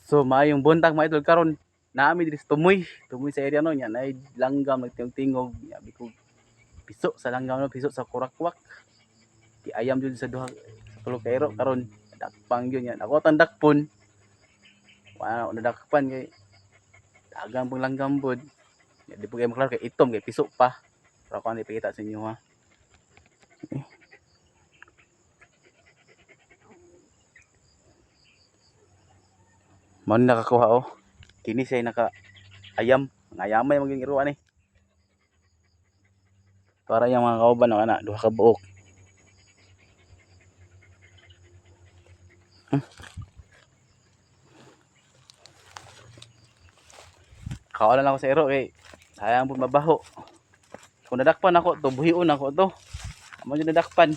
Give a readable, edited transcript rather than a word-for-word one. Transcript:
So maayong buntag, mga idol. Karon naa mi diri sa Tumoy, Tumoy sa area no nya nay langgam nagtingog-tingog nya bikog piso sa langgam no, piso sa kurakwak. Di ayam jud sa duha sa tulo ka iro. Karon dakpang jud nya ako tang dakpon. Wala na nadakpan kay dagang pang langgam pod. Nya di po kay maklaro kay itom kay piso pa. Pero ako ang ipakita sa inyo ha. Eh. Mao ni nakakuha oh. Kini siya naka ayam, ang ayamay maging iruan eh. Para yung mga kauban no, ana, duha ka buok. Kawalan lang ako sa iro kay sayang po mabaho. Kung nadakpan ako to, buhion ako to. Amo jud nadakpan.